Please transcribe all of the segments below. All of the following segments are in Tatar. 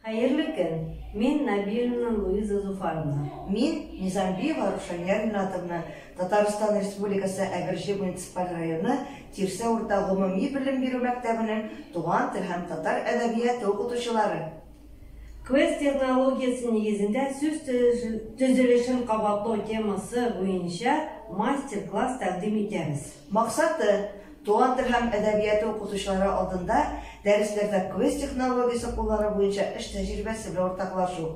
Хәерле көн! Мин Нәбиуллина Луиза Зуфаровна. Мин, Низамбиева Рушания Ринатовна, Татарстан Республикасы Әгерҗе муниципаль районы Тирсә урта гомуми белем бирү мәктәбенең туган тел һәм татар әдәбияты укытучылары. Квест технологиясе нигезендә сүз төзелешен кабатлау темасы буенча мастер-класс тәкъдим итәбез. Максаты, Туган тел һәм әдәбияты укытучылары алдында дәресләрдә квест технологиясе куллану буенча эш тәҗрибәсе белән уртаклашу.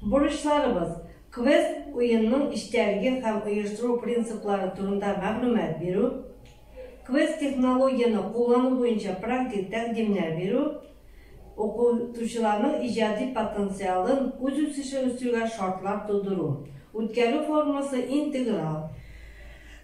Бурычларыбыз, квест уенның эчтәлеге һәм оештыру принциплары турында мәгълүмат бирү, квест технологияне куллану буенча практик тәкъдимнәр бирү, Укытучыларның иҗади потенциалын, үз үсешен үстерүгә шартлар тудыру. Үткәрү формасы интеграл.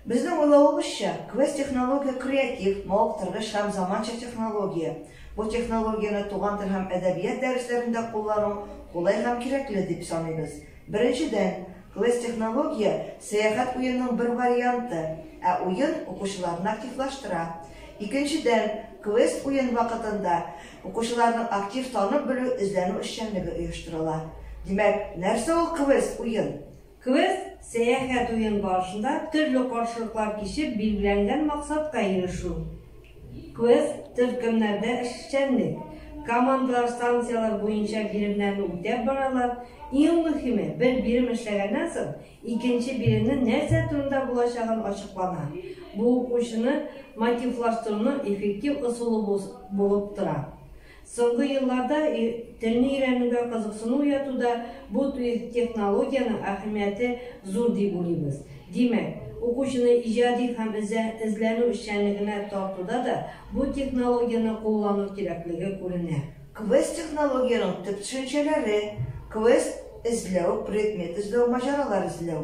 Безнең уйлавыбызча, квест-технология креатив, мавыктыргыч һәм заманча технология. Бу технологияне туган тел һәм әдәбият дәресләрендә куллану кулай һәм кирәкле дип саныйбыз. Беренчедән, квест-технология, сәяхәт уенының бер варианты, ә уен укучыларны активлаштыра. Икенчедән, квест-уен вакытында укучыларның актив танып белү, эзләнү эшчәнлеге оештырыла. Димәк, нәрсә ул квест-уен? Квест, сәяхәт уен барышында төрле каршылыклар кичеп билгеләнгән максатка ирешү. Квест, төркемнәрдә эшчәнлек. Командалар станцияләр буенча биремнәрне үтәп баралар. Иң мөһиме, бер бирем эшләгәннән соң, Икенче биремнең нәрсә турында булачагын ачыклана. Бу укучыны мотивлаштыруның эффектив ысулы булып тора. Соңгы елларда телне өйрәнүгә кызыксыну уятуда бу технологиянең әһәмияте зур дип уйлыйбыз. Димәк, укучыны иҗади һәм эзләнү эшчәнлегенә тартуда да бу технологияне куллану кирәклеге күренә. Квест-технологиянең төп төшенчәләре, квест, эзләү, предмет эзләү, маҗаралар эзләү.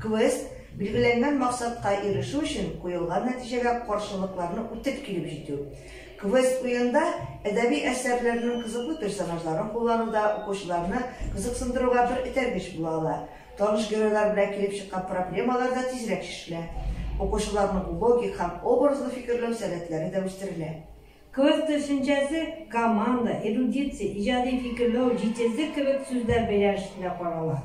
Квест, билгеләнгән максатка ирешү өчен куелган нәтиҗәгә каршылыкларны үтеп килеп җитү. Квест уенда әдәби әсәрләрнең кызыклы персонажларын куллану да укучыларны кызыксындыруга бер этәргеч була ала. Таныш геройлар белән килеп чыккан проблемалар да тизрәк чишелә. Укучыларның логик һәм образлы фикерләү сәләтләре дә үстерелә. Квест төшенчәсе команда, эрудиция, иҗади фикерләү, җитезлек кебек сүзләр бәйләнешендә карала.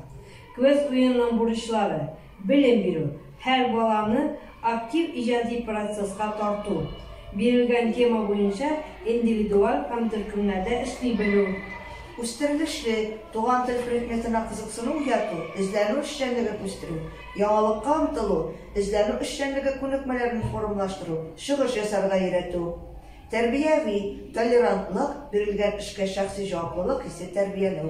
Квест уенының бурычлары, белем бирү, һәр баланы актив иҗади процесска тарту, бирелгән тема буенча индивидуаль һәм төркемнәрдә эшли белү. Үстерелешле, туган тел предметына кызыксыну уяту, эзләнү эшчәнлеген үстерү, яңалыкка омтылу, Эзләнү эшчәнлеге күнекмәләрен формалаштыру, чыгыш ясарга өйрәтү. Тәрбияви, толерантлык, бирелгән эшкә шәхси җаваплылык хисе тәрбияләү.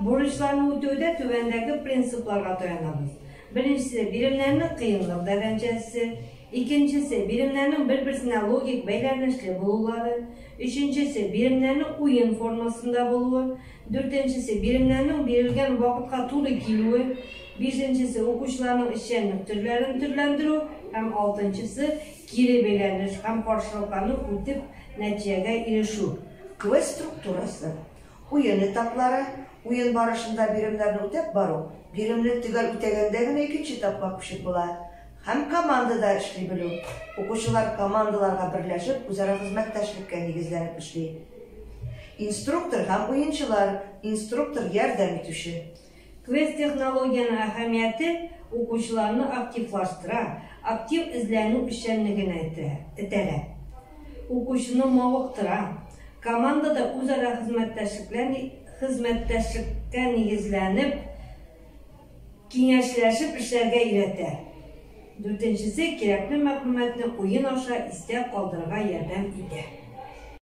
Бурычларны үтәүдә түбәндәге принципларга таянабыз. Беренчесе, биремнәрнең кыенлык дәрәҗәсе. Икенчесе, биремнәрнең бер-берсенә логик бәйләнешле булулары. Өченчесе, биремнәрнең уен формасында булуы. Дүртенчесе, биремнәрнең бирелгән вакытка туры килүе. Бишенчесе, укучыларның эшчәнлек төрләрен төрләндерү һәм алтынчысы, кире бәйләнеш һәм каршылыкларны үтеп нәтиҗәгә ирешү. Квест структурасы. Уен этаплары, уен барышында биремнәрне үтәп бару, биремне төгәл үтәгәндә генә икенче этапка күчеп була, һәм командада эшли белү. Укучылар командаларга берләшеп үзара хезмәттәшлеккә нигезләнеп эшли. Инструктор һәм уенчылар, инструктор ярдәм итүче. Квест-технологиянең әһәмияте укучыларны активлаштыра, актив эзләнү эшчәнлегенә этәрә, укучыны мавыктыра, командада үзара хезмәттәшлеккә нигезләнеп, киңәшләшеп эшләргә өйрәтә. Дүртенчесе, кирәкле мәгълүматны уен аша истә калдырырга ярдәм итә.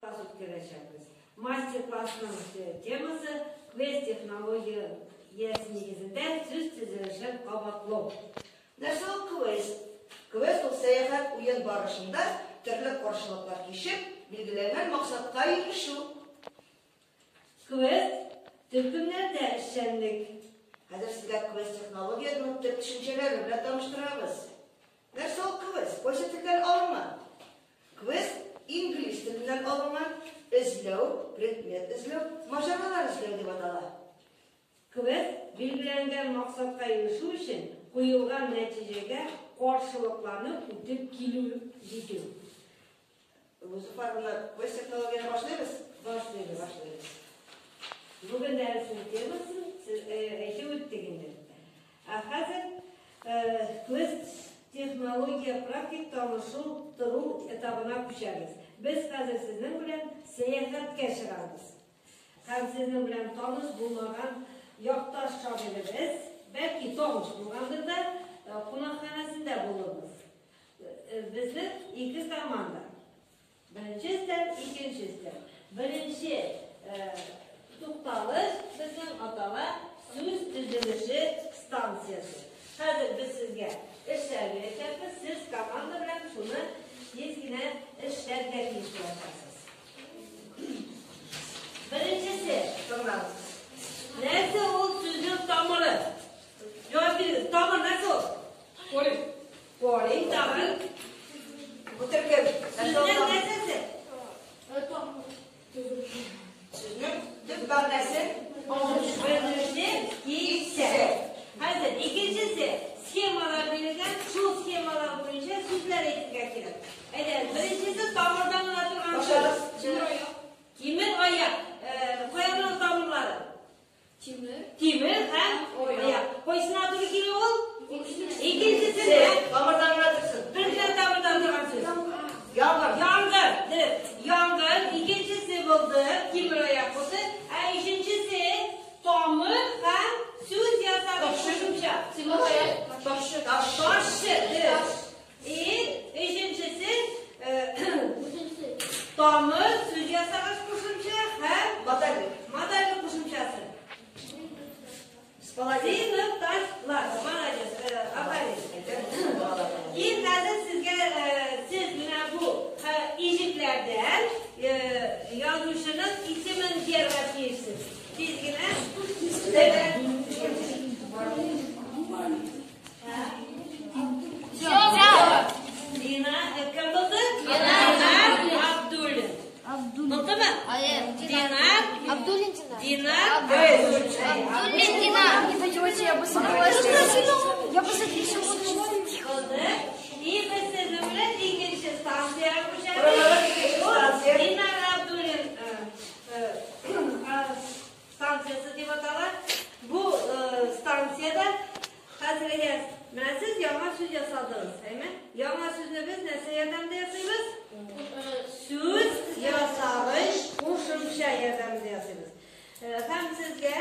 Класс үткәрәчәкбез. Мастер-классның темасы, квест-технологиясе нигезендә сүз төзелешен кабатлау. Нәрсә ул квест? Квест ул сәяхәт уен барышында төрле каршылыклар кичеп, билгеләнгән максатка ирешү. Квест, төркемнәрдә эшчәнлек. Хәзер сезгә квест-технологиянең төп төшенчәләре белән таныштырабыз. Нәрсә ул квест? Кайсы телдән алынган? Квест инглиз теленнән алынган, эзләү, предмет эзләү, маҗаралар эзләү дип атала. Квест, билгеләнгән максатка ирешү өчен куелган нәтиҗәгә каршылыкларны үтеп килү, җитү. Зуфар, менә квест технологияне башлыйбыз? Башлыйбыз. Башлыйбыз. Бүген дәреснең темасын әйтеп үттек инде. Ә хәзер квест технология практик танышу тору этабына күчәбез. Без хәзер сезнең белән сәяхәткә чыгабыз. Һәм сезнең белән таныш булмаган якташ шагыйребез, бәлки таныш булгандыр да, кунакханәсендә булырбыз. Безнең ике команда. Беренче өстәл, икенче өстәл. Беренче тукталыш безнең атала сүз төзелеше станциясе. Хәзер без сезгә эшләр бирәчәкбез, сез команда белән шуны тиз генә эшләргә тиеш булачаксыз. Беренчесе, тыңлагыз. Нәрсә ул сүзнең тамыры? Җавап бирегез. Тамыр нәрсә ул? Корень. Корень, тагын. Бу төркем. Сүзнең нәрсәсе? Сүзнең төп мәгънәсе. Беренче кисәк. Хәзер икенчесе схемалар бирелгән, шул схемалар буенча сүзләр әйтергә кирәк. Әйдә, беренчесе тамырдан гына торган сүз. Тимер аяк. Тимер аяк. Кая моның тамырлары? Тимер. Тимер һәм аяк. Кайсына туры килә ул? Икенчесе. Тамырдан гына торсын. Бер генә тамырдан торган сүз. Яңгыр. Яңгыр. Яңгыр. Икенчесе булды. Тимер аяк булды. Ә өченчесе тамыр һәм сүз ясагыч кушымча. Тимер аяк. Ташчы. Ташчы. И өченчесе тамыр, сүз ясагыч кушымча һәм Модальлек. Модальлек кушымчасы. Сыйныфташлар. Молодец. Афәрин. И хәзер сезгә сез менә бу иҗекләрдән язучының исемен җыярга тиешсез. Тиз генә. Дина, кем булды? Динар Абдуллин. Булдымы? Динар Абдуллин Динар. Динар Абдуллин. Абдуллин Динар. Не пойдете, я бы собралась. Я бы за 3 секунды. Булды. И без сезнең белән икенче станциягә күчәбез. Динар Абдуллин станциясе дип атала. Бу станцияда хәзер менә сез яңа сүз ясадыгыз, әйме? Яңа сүзне без нәрсә ярдәмендә ясыйбыз? Сүз ясагыч кушымча ярдәмендә ясыйбыз. Һәм сезгә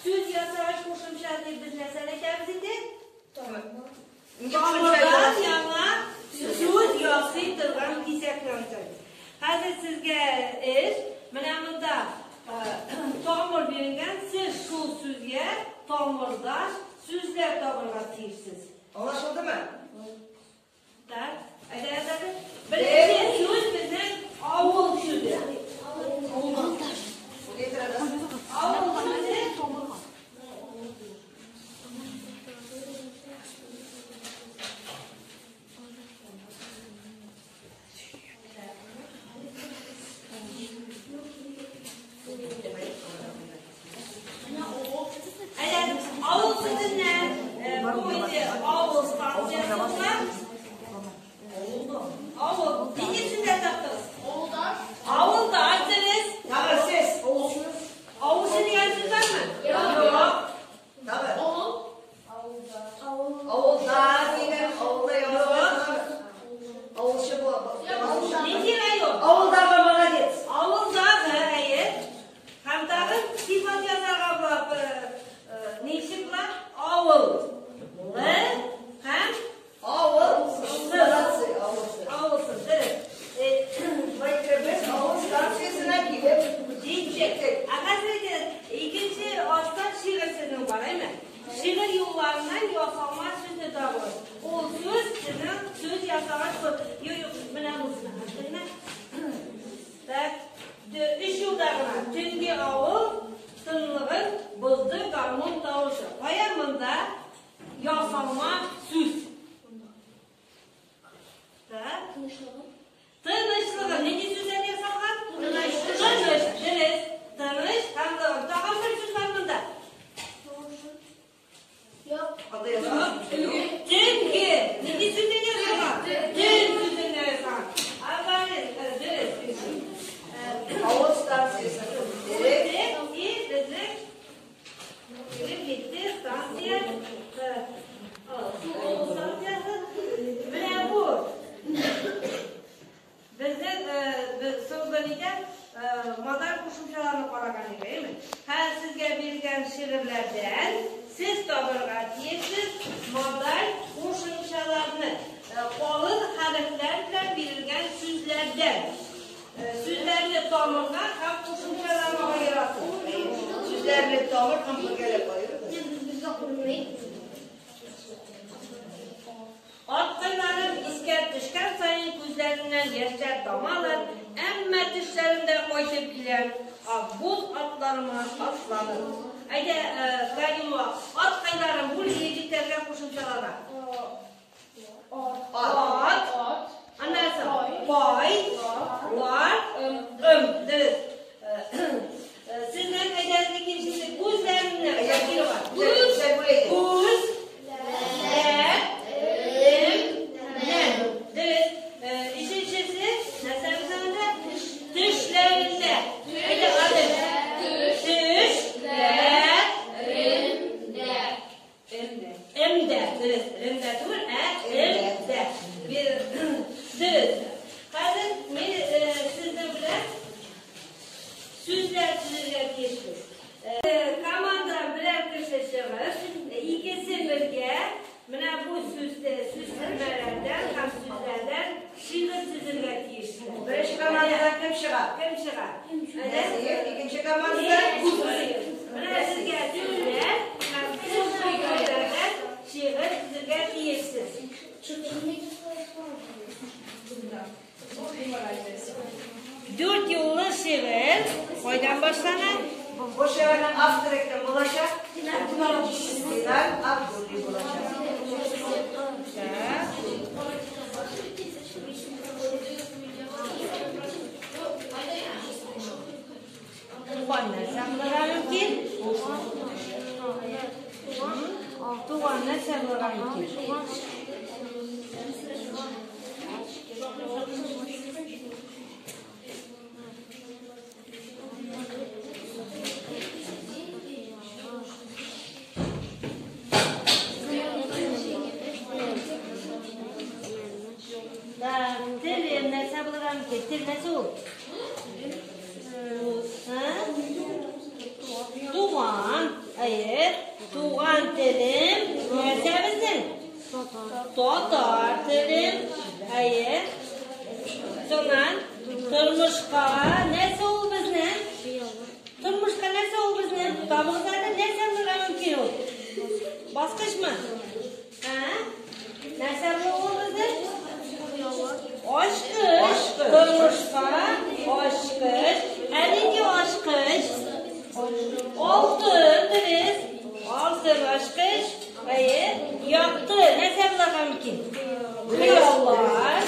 сүз ясагыч кушымча дип без нәрсәне әйтәбез инде? Тамырдан яңа сүз ясый торган кисәкне әйтәбез. Хәзер сезгә эш, менә монда тамыр бирелгән, сез шул сүзгә тамырдаш сүзләр табырга тиешсез. Аңлашылдымы? Так, әйдә, әйдә. Беренче сүз безнең авыл сүзе. Авыл сүзе. Авыл сүзеннән бу инде авыл станциясе була. Авыл. Нинди сүзләр таптыгыз? Авылдаш. Авылдаш дөрес. Тагы сез. Авылчы дигән сүз бармы? Юк. Тагы. Авыл. Авылда дигән, авылда язылган. Авылчы була. Нинди район? Авылдагы молодец. Авылдагы, әйе. Һәм тагын сыйфат язарга була. Ничек була? Авыл. Һәм авыл. Станция, авылсы. Авылсы, дөрес. Без авыл станциясенә килеп җиттек. Ә хәзер инде икенче астан шигырь сезнең бар, әйме? Шигырь юлларыннан ясалма сүзне табыгыз. Ул сүз сезнең сүз ясагач, юк, юк, менә булсын. Так, өч юлда гына. Төнге авыл тынлыгын бозды гармун тавышы. Кая монда ясалма сүз? Так. Тынычлыгын. Нинди сүздән ясалган? Тыныч. Тыныч, дөрес. Тыныч һәм лыгын. Тагын бер сүз бар монда. Юк. Төнге. Нинди сүздән ясалган? Төн сүзеннән ясалган. Афәрин, дөрес. Авыл станциясе. И безнең кушымчаларны караган идек, әйеме? Хәзер сезгә бирелгән шигырьләрдән сез табырга тиешсез модаль кушымчаларны. Калын хәрефләр белән бирелгән сүзләрдән. Сүзләрне тамырга һәм кушымчаларга аерасыз. Сүзләрне тамыр һәм бергәләп аерыгыз. Аткайларым искә төшкән саен күзләремнән яшьләр тамалар, әмма төшләремдә кайтып киләм, акбуз атларыма атланып. Әйдә, Каримова, аткайларым бу егетләргә кушымчалана. Ат. Аннан соң кай, лар, ым, дөрес. Сезнең әйдәгез икенчесе күзләремнән. Шакирова. Күз, ләр, ем, нән. Дөрес. Өченчесе нәрсә безнең? Төшләрендә. Әйдә, Гадел. Төш, ләр, Эмдә, дөрес. Ремдә түгел, ә эмдә. Дөрес. Хәзер мин сезнең белән сүзләр төзергә тиешбез. Командадан берәр кеше чыгып, икесе бергә менә бу сүз сүз тезмәләрдән һәм сүзләрдән шигырь төзергә тиешләр. Беренче командадан кем чыга? Кем чыга? Нәзир, икенче командадан Менә сезгә сүзләр һәм сез бу сүзләрдән шигырь төзергә тиешсез. Дүрт юллы шигырь кайдан башлана? Бу шигырьнең авторы кем булачак? Динар Абдуллин булачак. Так. Туган нәрсә булырга мөмкин? Туган нәрсә булырга мөмкин? Так, телем нәрсә булырга мөмкин? Тел нәрсә ул? Һа? Туган, әйе, туган телем нәрсә безнең? Татар телем, әйе. Соңнан тормышка нәрсә ул безнең? Тормышка нәрсә ул безнең? Табыгыз әле, нәрсә булырга мөмкин ул? Баскычмы? Ә? Нәрсә ул безнең? Ачкыч. Тормышка ачкыч. Ә нинди ачкыч? Алтын, дөрес. Алтын ачкыч. Әйе. Якты. Нәрсә булырга мөмкин? Хыяллар.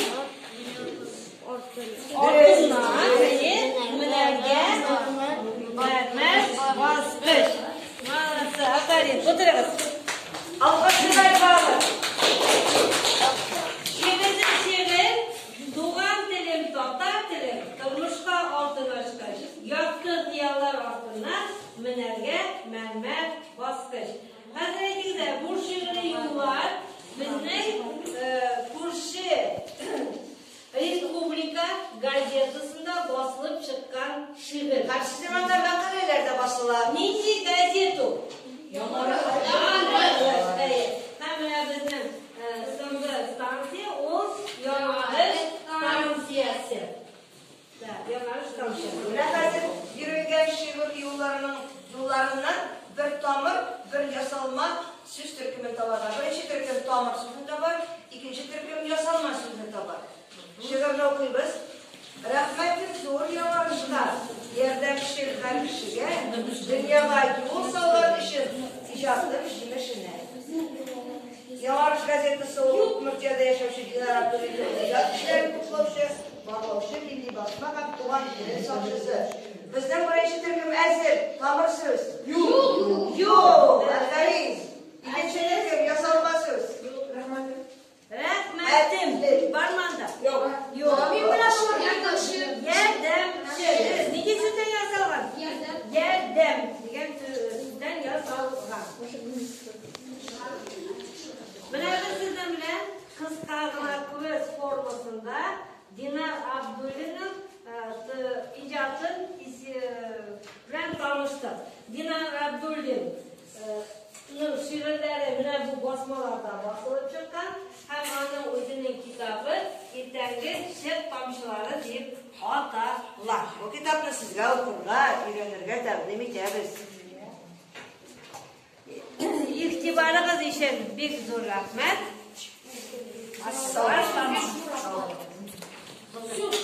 Артыннан, әйе, менәргә мәрмәр баскыч. Молодцы, афәрин. Утырыгыз. Алкышлар балалар. Шигырьнең шигырь, туган телем, татар телем, тормышка алтын ачкыч. Якты хыяллар артыннан менәргә мәрмәр баскыч. Хәзер әйтегез әле, бу шигъри юллар безнең күрше Республика газетасында басылып чыккан шигырь. Һәм сезнең анда мәкаләләр дә басыла. Нинди газета ул? Яңарыш. Әйе. Һәм менә безнең соңгы станция ул Яңарыш станциясе. Да, Яңарыш станциясе. Менә хәзер бирелгән шигырь юлларының юлларыннан бер тамыр, бер ясалма сүз төркемен табарга. Беренче төркем тамыр сүзен табар, икенче төркем ясалма сүзне табар. Шигырьне укыйбыз. Рәхмәтем зур Яңарышка, ярдәмчел һәр кешегә, дөньяга юл салган өчен иҗатым җимешенә. Яңарыш газетасы ул Удмуртиядә яшәүче Динар Абдуллинның иҗат эшләрен хуплаучы, барлаучы милли басма һәм туган телен сакчысы. Безнең беренче төркем әзер. Тамыр сүз. Юк. Юк. Афәрин. Икенче төркем ясалма сүз. Рәхмәтем. Бармы анда? Юк. Юк. Мин беләм шул. Ярдәмче. Дөрес. Нинди сүздән ясалган? Ярдәм дигән сүздән ясалган. Менә без сезнең белән кыска гына квест формасында Динар Абдуллинның иҗатын таныштык. Динар Абдуллин ның шигырьләре менә бу басмаларда басылып чыккан һәм аның үзенең китабы Иртәнге чык тамчылары дип атала. Бу китапны сезгә укырга, өйрәнергә тәкъдим итәбез. Игътибарыгыз өчен бик зур рәхмәт. Сау булыгыз.